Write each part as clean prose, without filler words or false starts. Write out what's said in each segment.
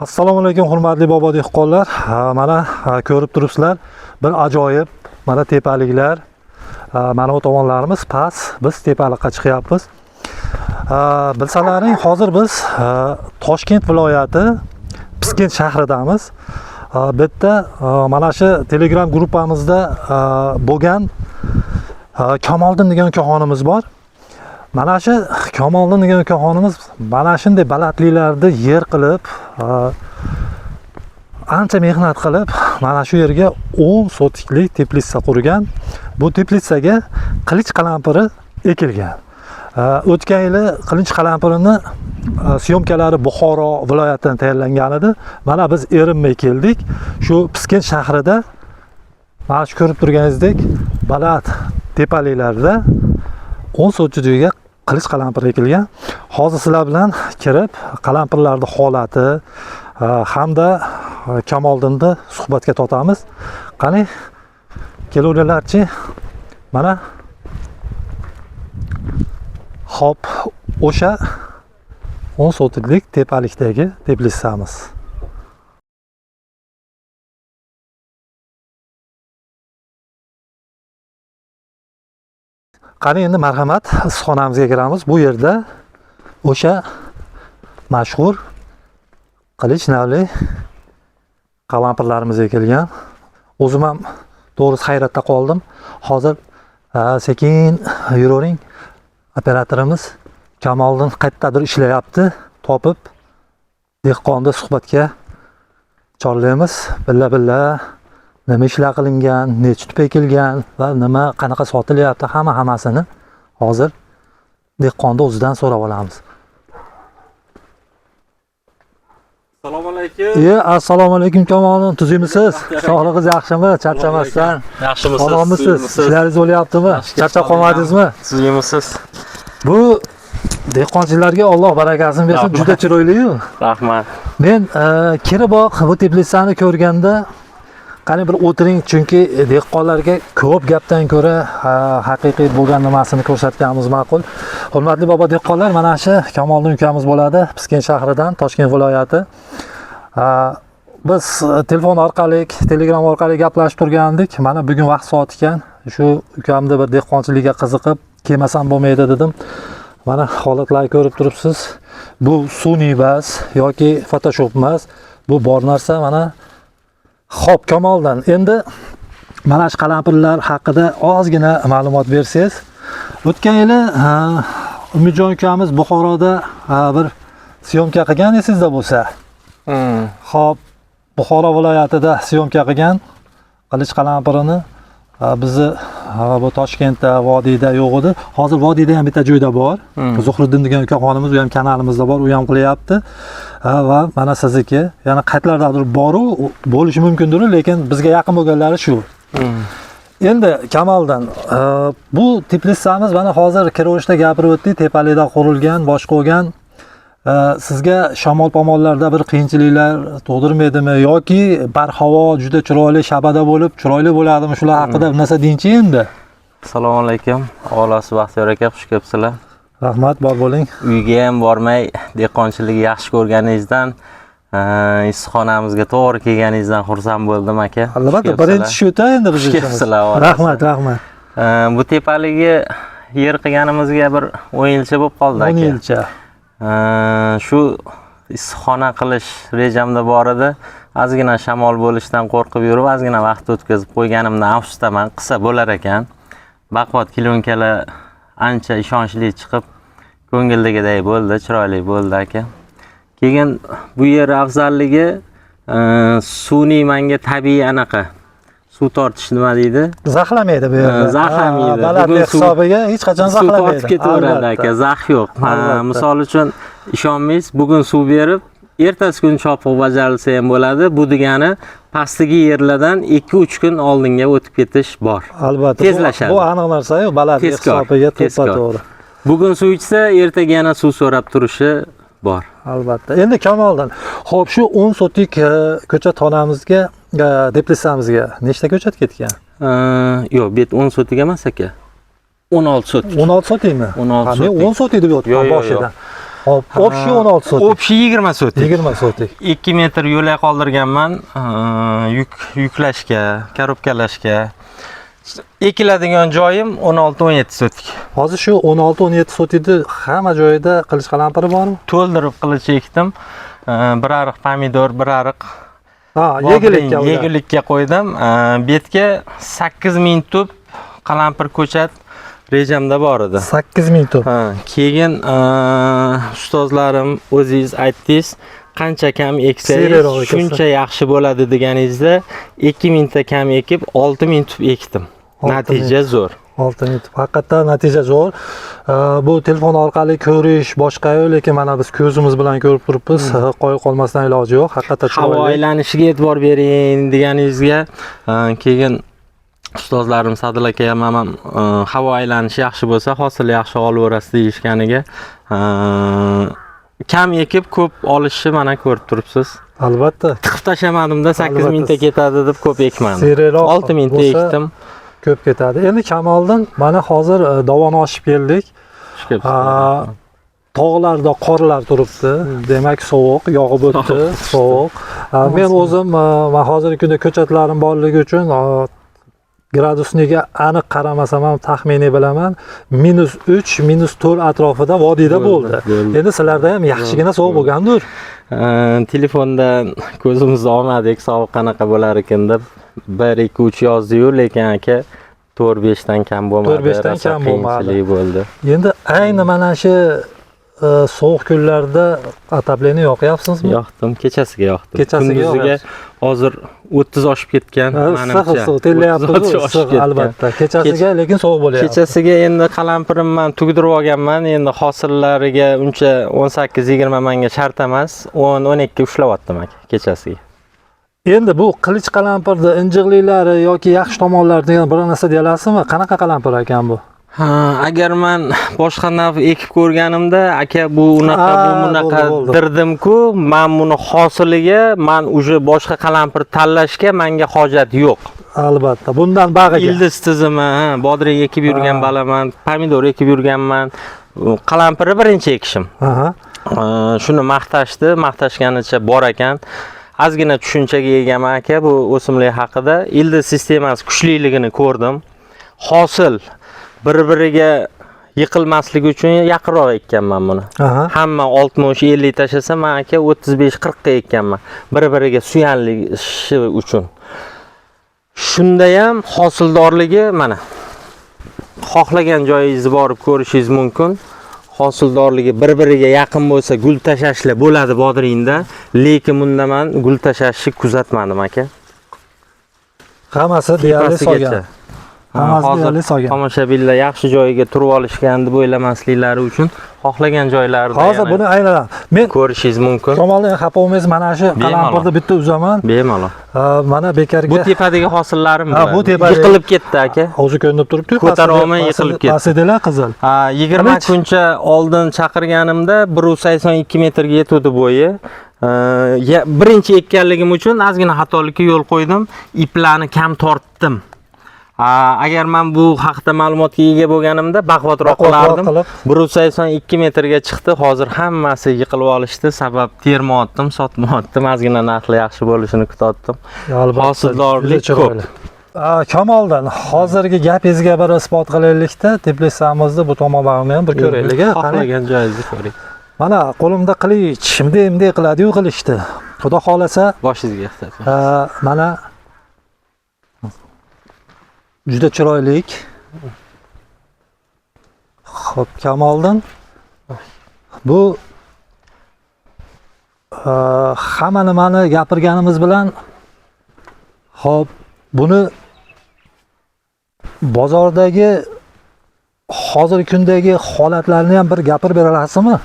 Assalomu alaykum hurmatli bobo dehqonlar. Mana ko'rib turibsizlar, bir ajoyib mana tepaliklar. Mana bu tomonlarimiz past, biz tepalikqa chiqyapmiz. Bilsalaring, hozir biz Toshkent viloyati Piskent shahridamiz. Bu yerda mana shu Telegram gruppamizda bo'lgan Kamoliddin degan ukaxonimiz bor. Mana shu Kamoliddin degan ukaxonimiz mana shunday balandliklarni yer qilib, ancha mehnat qilib, mana shu yerga 10 sotiklik teplitsa qurgan. Bu teplitsaga qilich qalampiri ekilgan. O'tgan yili qilich qalampirini syomkalari Buxoro viloyatidan tayyorlangan edi. Mana biz erinmay keldik. Shu Piskent shahrida mana shu ko'rib turganingizdek baland tepaliklarda 10 sotik joyga qilich qalampir ekilgan. Hozir sizlar bilan kirib qalampirlarning holati hamda Kamoliddinni suhbatga tortamiz. Qani kelinglarchi. Mana hop, o'sha 10 sotiklik tepalikdagi teplitsamiz. Qani endi marhamat, issiqxonamizga kiramiz. Bu yerda o'sha mashhur qilich navli qalampirlarimiz ekilgan. O'zim ham to'g'risi hayratda qoldim. Hozir sekin yuravering. Operatorimiz Kamoliddin qayerdadir ishlayapti. Topib dehqonni suhbatga chorlaymiz. Billa-billa nima ishlar qilingan, necha tup ekilgan va nima qanaqa sotilyapti, hamma-hammasini hozir dehqonni o'zidan so'rab olamiz. Assalomu alaykum. Assalomu alaykum Kamoliddin, tuzukmisiz? Sog'lig'ingiz yaxshimi? Charchamasdan. Yaxshimisiz? Sog'lomisiz? Ishlaringiz bo'lyaptimi? Charchab qolmadingizmi? Tuzukmisiz? Bu dehqonchilarga Alloh barakasini bersin, juda chiroyli-yu. Rahmat. Men kiriboq bu teplitsani ko'rganda qani bir o'tiring, chunki dehqonlarga ko'p gapdan ko'ra haqiqiy bo'lgan nimasini ko'rsatganimiz ma'qul. Hurmatli bobo dehqonlar, mana shu Kamoliddin ukamiz bo'ladi, Piskent shahridan, Toshkent viloyati. Biz telefon orqali, Telegram orqali gaplashib turgandik. Mana bugun vaqt soat ekan. Shu ukamni bir dehqonchilikka qiziqib, kelmasam bo'lmaydi dedim. Mana holatlarni ko'rib turibsiz. Bu sun'iy emas yoki Photoshop emas. Bu bor narsa mana. Xo'p, Kamoliddin, endi mana shu qalampirlar haqida ozgina ma'lumot bersangiz. O'tgan yili Umidjon ukamiz Buxoroda bir syomka qilgan, esingizda bo'lsa. Xo'p, Buxoro viloyatida syomka qilgan qilich qalampirini bizni bu Toshkentda, vodiyda yo'q edi. Hozir vodiyda ham bitta joyda bor. Zuhriddin degan ukaxonimiz, u ham kanalimizda bor, u ham qilyapti. Va mana sizniki, yana qayerlardadir bor-u, bo'lishi mumkindir, lekin bizga yaqin bo'lganlari shu. Endi Kamoliddin, bu teplitsamiz mana hozir kiraverishda gapirib o'tdik, tepalikda qurilgan, boshqa bo'lgan. Sizga shamol pomollarda bir qiyinchiliklar tug'dirmaydimi yoki barhavo juda chiroyli shabada bo'lib, chiroyli bo'ladimi? Shular haqida bir narsa deyinchi endi. Assalomu alaykum. Avvalosi Baxtiyor aka, xush kelibsizlar. Rahmat, bor bo'ling. Uyga ham bormay dehqonchilikni yaxshi ko'rganingizdan, issiqxonamizga to'g'ri kelganingizdan xursand bo'ldim aka. Albatta, birinchi shu-da endi biz Xush kelibsizlar. Rahmat, rahmat. Bu tepaligi yer qilganimizga bir 10 yilcha bo'lib qoldi aka. 10 yilcha. Shu issiqxona qilish rejamda bor edi. Ozgina shamol bo'lishidan qo'rqib yurib, ozgina vaqt o'tkazib qo'yganimdan afsusdaman. Qilsa bo'lar ekan. Baquvvat kilonkalar ancha ishonchli chiqib, ko'ngildagiday bo'ldi, chiroyli bo'ldi aka. Keyin bu yer afzalligi, sun'iy manga tabiiy anaqa suv tortish nima deydi? Zaxlamaydi bu yerda. Zaxlamaydi. Balandlik hisobiga hech qachon zaxlamaydi. Suv tortib ketaveradi aka, zax yo'q. Misol uchun ishonmaysiz, bugun suv berib, ertasi kun chopiq bajarilsa ham bo'ladi. Bu degani pastdagi yerlardan 2-3 kun oldinga o'tib ketish bor. Albatta. Tezlashadi. Bu aniq narsa-yu, balandlik hisobiga to'ppa-to'g'ri. Bugun suv ichsa, ertaga yana suv so'rab turishi bor. Albatta. Endi Kamoliddin, xo'p, shu 10 sotik ko'chat xonamizga, teplitsamizga nechta ko'chat ketgan? Yo'q, bu 10 sotik emas aka. 16 sotik. 16 sotikmi? 16 Men sotik. 10 sotik deb yotibman Yo'q, boshidan. Hop, общий 16 sotik. Общий 20 sotik. 20 sotik. 2 metr yo'lak qoldirganman, yuklashga, korobkalashga. Ekiladigan joyim 16-17 sotik. Hozir shu 16-17 sotikni hamma joyida qilish qalampiri bormi? To'ldirib qilich ekdim. Bir ariq pomidor, bir ariq Ha, yegulikka ular. Yegulikka qo'ydim. Betga 8000 tup qalampir ko'chat rejamda bor edi. 8000 tup. Ha, keyin ustozlarim o'zingiz aytdingiz, qancha kam eksangiz Serakroq ekilsa. shuncha yaxshi bo'ladi deganingizda 2000 ta kam ekib 6000 tup ekdim. 6000. Natija zo'r. 6000 tup. Haqiqatdan natija zo'r. Bu telefon orqali ko'rish boshqa-yu, lekin mana biz ko'zimiz bilan ko'rib turibmiz. Qoyil qolmasdan iloji yo'q. Haqiqatdan Havo chiroyli. aylanishiga e'tibor bering deganingizga keyin ustozlarim Sadil aka ham ham havo aylanishi yaxshi bo'lsa hosil yaxshi olaverasiz deyishganiga kam ekib ko'p olishni mana ko'rib turibsiz. Albatta. Tiqib tashlamadimda 8000 ta Albatta. ketadi deb ko'p ekmadim. Serakroq 6000 ta bo'lsa ekdim. Ko'p ketadi. Endi Kamoliddin, mana hozir dovon oshib keldik. Tushib Ha, tog'larda qorlar turibdi. Demak, sovuq, yog'ib o'tdi, sovuq. Men o'zim man hozirgi kunda ko'chatlarim borligi uchun gradusniga aniq qaramasam ham taxminiy bilaman. -3, -4 atrofida vodiyda bo'ldi. Bo'ldi. Endi sizlarda ham yaxshigina sovuq bo'lgandir. Telefondan ko'zimizni olmadik, sovuq qanaqa bo'lar ekan deb 1 2 3 yozdi-yu, lekin aka 4-5 dan kam bo'lmadi. 4-5 dan Rosa kam bo'lmadi. qiyinchilik bo'ldi. Endi ayni mana shu sovuq kunlarda отопление yoqyapsizmi? Yoqdim, kechasiga yoqdim. Kechasiga Kunduziga yoqyapsiz. hozir 30 oshib ketgan Issiq menimcha. issiq tellayapmiz, 30 oshib issiq ketgan. albatta. Kechasiga lekin sovuq bo'lyapti. Kechasiga endi qalampirim man tugdirib olganman. Endi hosillariga uncha 18-20 manga shart emas. 10-12 ushlayaptim aka kechasiga. Endi bu qilich qalampirni injiqliklari yoki yaxshi tomonlari degan biror narsa deya olasizmi? Qanaqa qalampir ekan bu? Ha, agar man boshqa nav ekib ko'rganimda aka bu unaqa bu bunaqa bo'ldi, bo'ldi. dirdim-ku, man buni hosiliga man уже boshqa qalampir tanlashga menga hojat yo'q. Albatta. Bundan bag'iga. Ildiz tizimi, ha, bodring ekib yurgan balaman, pomidor ekib yurganman. Qalampiri birinchi ekishim. Aha. Shuni maqtashdi, maqtashganicha bor ekan. Ozgina tushunchaga egaman aka bu o'simlik haqida. Ildiz sistemasi kuchliligini ko'rdim. Hosil bir-biriga yiqilmasligi uchun yaqinroq ekkanman buni. Hamma 60-50 tashlasa, men aka 35-40 ga ekkanman. Bir-biriga suyanlishi uchun. Shunda ham hosildorligi mana xohlagan joyingizni borib ko'rishingiz mumkin. Hosildorligi bir-biriga yaqin bo'lsa gul tashlashlar bo'ladi bodringda, lekin bunda men gul tashlashni kuzatmadim aka. Hammasi deyarli Tepasigacha. solgan. Hammasi Hozir deyarli solgan. Tomoshabinlar yaxshi joyiga turib olishgan deb o'ylamasliklari uchun xohlagan joylarida Hozir yana buni aynan men ko'rishingiz mumkin. Kamolni xafa bo'lmaysiz, mana shu qalampirni bitta uzaman. Bemalol. Mana bekarga Bu tepadagi hosillarim Ha, bu tepadagi- yiqilib ketdi aka. Hozir ko'rinib turibdi. Ko'tara olmay yiqilib ketdi. Pastdagilar qizil. Ha, 20 Qancha? kuncha oldin chaqirganimda 182 metrga yetuvdi bo'yi. Birinchi ekkanligim uchun ozgina xatolikka yo'l qo'ydim. Iplarni kam tortdim. Agar men bu haqda ma'lumotga ega bo'lganimda baquvvatroq Baquvvatroq qilardim. qilib. 182 metrga chiqdi. Hozir hammasi yiqilib olishdi. Sabab termayaptim, sotmayaptim. Ozgina narxi yaxshi bo'lishini kutayaptim. Albatta, Hosildorlik juda chiroyli. ko'p. Kamoldan hozirgi gapingizga bir isbot qilaylikda, teplitsamizni bu tomonlarini ham bir ko'raylik. Qani? Xohlagan joyingizni ko'ring. Mana qo'limda qilich, bunday bunday qiladi-yu qilichni. Xudo xolasa, Boshingizga ehtiyot. Mana juda chiroyli. Xo'p, Kamoliddin. Bu hamma nimani gapirganimiz bilan xo'p, buni bozordagi hozirgi kundagi holatlarni ham bir gapirib bera olasizmi?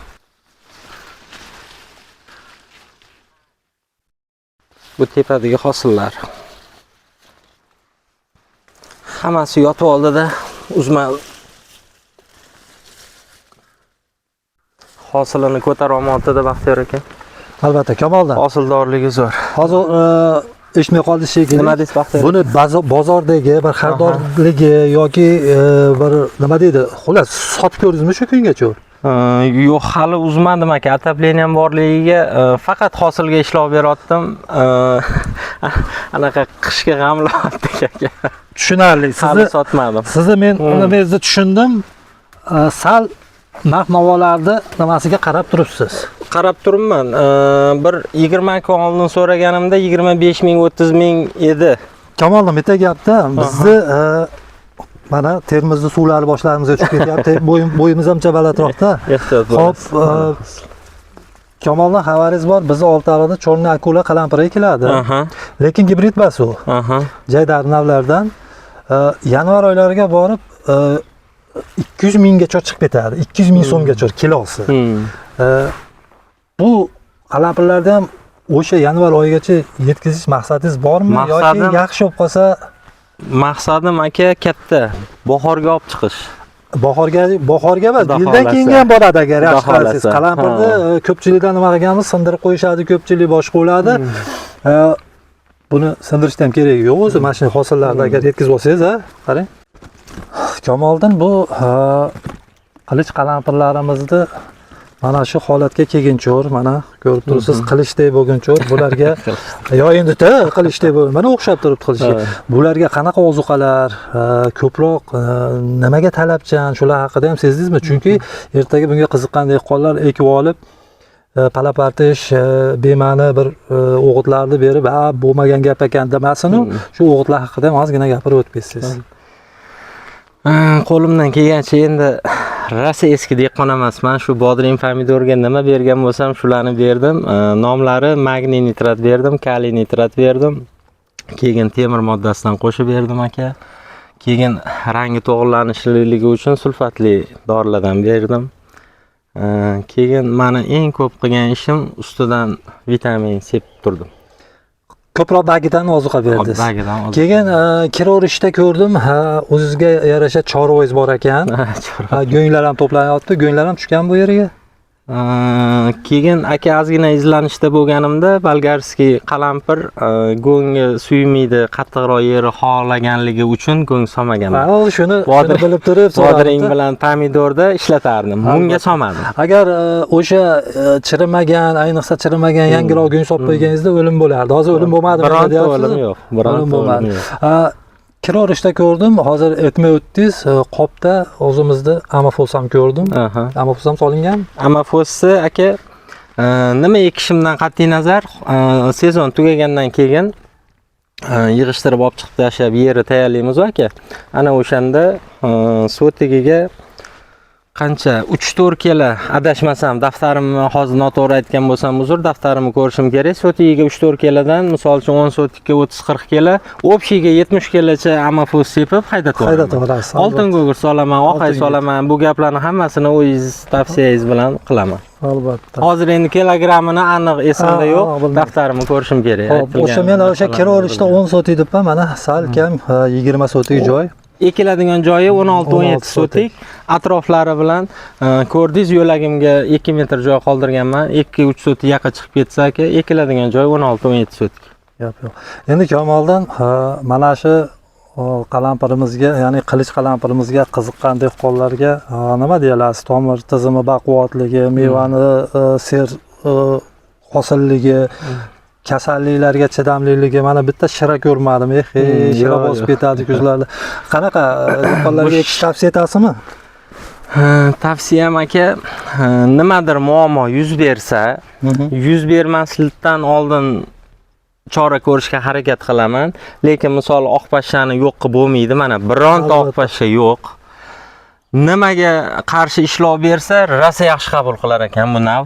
Bu tepadagi hosillar. Hammasi yotib oldida uzma hosilini ko'tara olmayapti-da Baxtiyor aka. Albatta, Kamoldan. Hosildorligi zo'r. Hozir eshitmay qoldi shekilli. Nima deysiz Baxtiyor? Buni bozordagi bir xaridorligi yoki bir nima deydi, xullas sotib ko'rdingizmi shu kungacha? Yo'q, hali uzmadim aka. Отопление m borligiga faqat hosilga ishlov beryaptim. Anaqa qishga g'amlayaptik aka. Tushunarli. Hali Sizni sotmadim. sizni men nimangizni tushundim. Sal narx navolarni nimasiga qarab turibsiz. Qarab turibman. Bir 20 kun oldin so'raganimda 25 ming, 30 ming edi. Kamoldim, bitta gapda bizni mana Termizni suvlari boshlarimizga tushib ketyapti. Bo'yimiz ham balandroqda. Ehtiyot Xo'p, bo'lasiz. Kamoldan xabaringiz bor, bizni Oltiariqda чёрный акула qalampiri ekiladi. Lekin gibrid emas u. Jaydari navlardan yanvar oylariga borib 200 minggacha chiqib ketadi. 200 ming so'mgacha kilosi. Bu qalampirlarni ham o'sha yanvar oyigacha yetkazish maqsadingiz bormi yoki yaxshi bo'lib qolsa? Maqsadim aka katta. Bahorga olib chiqish. Bahorga emas, Xudo yildan xohlasa. keyinga ham boradi agar yaxshi Xudo qarasangiz. xohlasa. Qalampirni ko'pchilikdan nima qilganmiz, sindirib qo'yishadi, ko'pchilik boshqa bo'ladi. Buni sindirishda ham keragi yo'q o'zi, mana shu hosillarni agar yetkazib olsangiz, ha, qarang. Kamoliddin, bu qilich qalampirlarimizni mana shu holatga kelguncha, mana ko'rib turibsiz, qilichdek bo'lguncha bularga yo endi ta qilichdek bo'lgan, mana o'xshab turibdi qilichga. Bularga qanaqa ozuqalar, ko'proq nimaga talabchan, shular haqida ham sezdingizmi? Chunki ertaga bunga qiziqqan dehqonlar ekib olib, palapartish, bema'ni bir o'g'itlarni berib, ha, bo'lmagan gap ekan demasinu, shu o'g'itlar haqida ham ozgina gapirib o'tib ketsangiz. Qo'limdan kelgancha. Endi rosa eski dehqon emasman. Shu bodring, pomidorga nima bergan bo'lsam, shularni berdim. Nomlari magniy nitrat berdim, kaliy nitrat berdim. Keyin temir moddasidan qo'shib berdim aka. Keyin rangi to'g'rilanishligi uchun sulfatli dorilardan berdim. Keyin mani eng ko'p qilgan ishim ustidan vitamin sepib turdim. Ko'proq bagidan ozuqa berdingiz. Bagidan ozuqa. Keyin kiraverishda ko'rdim, ha, o'zizga yarasha chorvangiz bor ekan. Chorva. Ha, go'nglar ham to'planyapti, go'nglar ham tushgan bu yerga. Keyin aka, ozgina izlanishda bo'lganimda болгарский qalampir go'ngni suymaydi, qattiqroq yeri xohlaganligi uchun go'ng solmaganman. Ha, shuni bilib turib Bodring so'radim-da. bilan pomidorda ishlatardim. Bunga solmadim. Agar o'sha chirimagan, ayniqsa chirimagan yangiroq go'ng solib qo'yganingizda o'lim bo'lardi. Hozir o'lim bo'lmadi Bironta deyapsiz. o'lim yo'q. Bironta O'lim o'lim bo'lmadi. yo'q. Ha, kiraverishda ko'rdim, hozir aytmay o'tdingiz, qopda o'zimizni amafos ham ko'rdim. Amafos ham solingan. Amafosni aka, nima ekishimdan qat'iy nazar, sezon tugagandan keyin yig'ishtirib olib chiqib tashlab yeri tayyorlaymiz aka. Ana o'shanda sotigiga qancha, 3-4 kilo, adashmasam, daftarimni hozir noto'g'ri aytgan bo'lsam uzr, daftarimni ko'rishim kerak. Sotigiga 3-4 kilodan, misol uchun 10 sotikka 30-40 kilo, общий ga 70 kilocha amafos sepib haydatib Haydatib yuborasiz. Oltin gugurt solaman, oqay Oltin solaman. Bu gaplarni hammasini o'zingiz tavsiyangiz bilan qilaman. Albatta. Hozir endi kilogrammini aniq esimda Ha, yo'q. ha, bildim. Daftarimni ko'rishim kerak. Hop, o'sha men o'sha kiraverishda 10 sotik debman, mana sal kam 20 sotik joy. Ekiladigan joyi 16-17 16 sotik. Atroflari bilan ko'rdingiz, yo'lagimga 2 metr joy qoldirganman. 2-3 sotik yaqa chiqib ketsa aka, ekiladigan joy 16-17 sotik. Gap yo'q. Endi Kamoldan mana shu qalampirimizga, ya'ni qilich qalampirimizga qiziqqan dehqonlarga nima deyilasiz? Tomir tizimi baquvvatligi, mevani ser hosilligi, kasalliklarga chidamliligi. Mana bitta shira ko'rmadim. Eh, shira Yo'q, bosib yo'q. ketadi kuzlarda. Qanaqa dehqonlarga ekish tavsiya etasizmi? Ha, tavsiyam aka, ha, nimadir muammo yuz bersa, yuz bermaslikdan oldin chora ko'rishga harakat qilaman. Lekin misol oq pashshani yo'q qilib bo'lmaydi. Mana bironta oq pashsha yo'q. Nimaga qarshi ishlov bersa, rosa yaxshi qabul qilar ekan bu nav.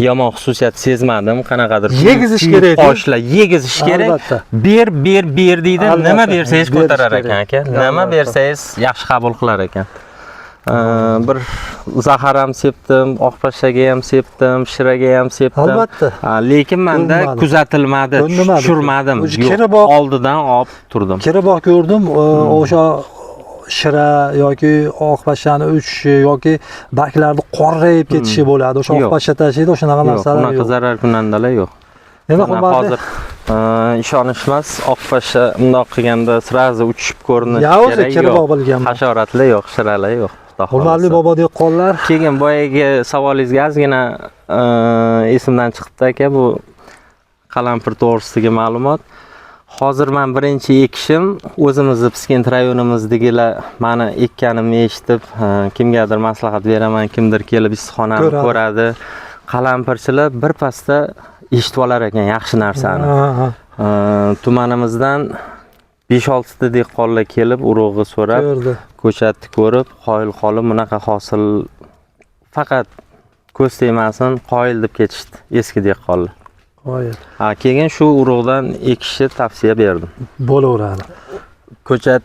Yomon xususiyat sezmadim, qanaqadir Yegizish kerak, deydi. Oshlar yegizish kerak. Albatta. Ber, ber, ber deydi. Albatta. Nima bersangiz Berish ko'tarar kerak. ekan aka. Nima Albatta. bersangiz yaxshi qabul qilar ekan. Bir zahar ham sepdim, oq pashshaga ham sepdim, shiraga ham sepdim. Albatta. Ha, lekin menda Ko'rinmadi. kuzatilmadi, Ko'rinmadi. tushirmadim. O'sha Yo'q, kirib oldidan olib turdim. Kirib ko'rdim, o'sha shira yoki oq pashshani uchishi yoki barglarni qorayib ketishi bo'ladi. O'sha oq Yo'q. pashsha tashiydi, o'shanaqa Yo'q, narsalar unaqa yo'q. zarar kunandalar yo'q. Endi Mana hurmatli hozir ishonishmas, oq pashsha bundoq qilganda сразу uchishib ko'rinishi Ya o'zi kerak. kirib Yo'q. bilganman. Hasharotlar yo'q, shiralar yo'q. Xudo Hurmatli xohlasa. Bobo dehqonlar, Keyin boyagi savolingizga ozgina esimdan chiqibdi, aka, bu qalampir to'g'risidagi ma'lumot. Hozir man birinchi ekishim, o'zimizni Piskent rayonimizdagilar mani ekkanimni eshitib, kimgadir maslahat beraman, kimdir kelib issiqxonani Ko'radi. ko'radi. Qalampirchilar birpasda eshitib olar ekan yaxshi narsani. Ha, ha, Tumanimizdan 5-6 ta dehqonlar kelib urug'i so'rab, ko'rdi. Ko'chatni ko'rib, qoyil qolib, bunaqa hosil faqat ko'z tegmasin, qoyil deb ketishdi eski dehqonlar. Qoyil. Ha, keyin shu urug'dan ekishni tavsiya berdim. Bo'laveradi. Ko'chat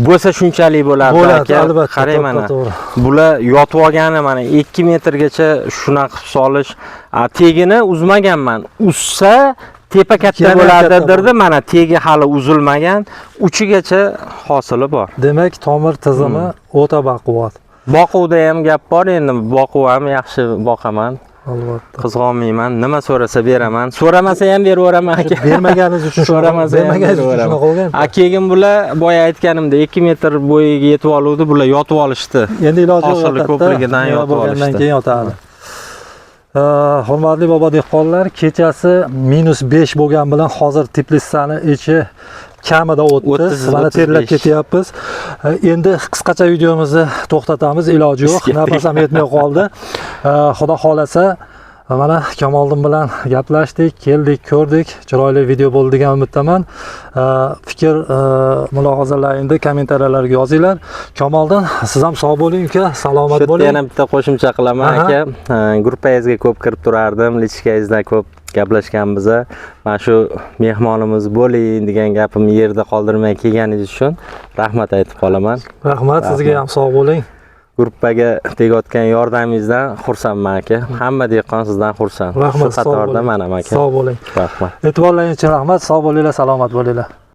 bo'lsa shunchalik bo'lardi, Bo'ladi, aka. Albatta. Qarang, mana. To'g'ri. Bular yotib olgani mana 2 metrgacha shunaqa qilib solish, tegini uzmaganman. Uzsa tepa katta Yana bo'ladi katta. Derdi, mana tegi hali uzilmagan, uchigacha hosili bor. Demak, tomir tizimi o'ta baquvvat. Boquvda ham gap bor endi, boquv ham yaxshi boqaman. Albatta. Qizg'onmayman, nima so'rasa beraman. So'ramasa ham beraveraman, aka. Bermaganingiz uchun So'ramasa ham bermaganingiz uchun beraveraman. shunaqa bo'lgan. A, keyin bular boya aytganimdek 2 metr bo'yiga yetib oluvdi, bular yotib olishdi. Endi iloji yo'q, Hosili yotadi-da. ko'pligidan Meva yotib bo'lgandan olishdi. keyin yotadi. Hurmatli bobo dehqonlar, kechasi -5 bo'lgan bilan hozir teplitsani ichi kamida 30, 30, mana terlab 35. ketyapmiz. Endi qisqacha videomizni to'xtatamiz, iloji yo'q. Ketdik. Nafas ham yetmay qoldi. Xudo xolasa, mana Kamoliddin bilan gaplashdik, keldik, ko'rdik. Chiroyli video bo'ldi degan umiddaman. Fikr, mulohazalaringni kommentariyalarga yozinglar. Kamoliddin, siz ham sog' bo'ling, uka, salomat Shu yerda bo'ling. yana bitta qo'shimcha qilaman, aka. Gruppangizga ko'p kirib turardim, личка ngizdan ko'p gaplashganmiz. Mana shu mehmonimiz bo'ling degan gapimni yerda qoldirmay kelganingiz uchun rahmat aytib qolaman. Rahmat, sizga ham, sog' bo'ling. Gruppaga tegayotgan yordamingizdan xursandman, aka. Hamma dehqon sizdan xursand. Rahmat, Shu sog' qatorda bo'ling. man ham, aka. Sog' bo'ling. Rahmat. E'tiborlaringiz uchun rahmat. Sog' bo'linglar, salomat bo'linglar.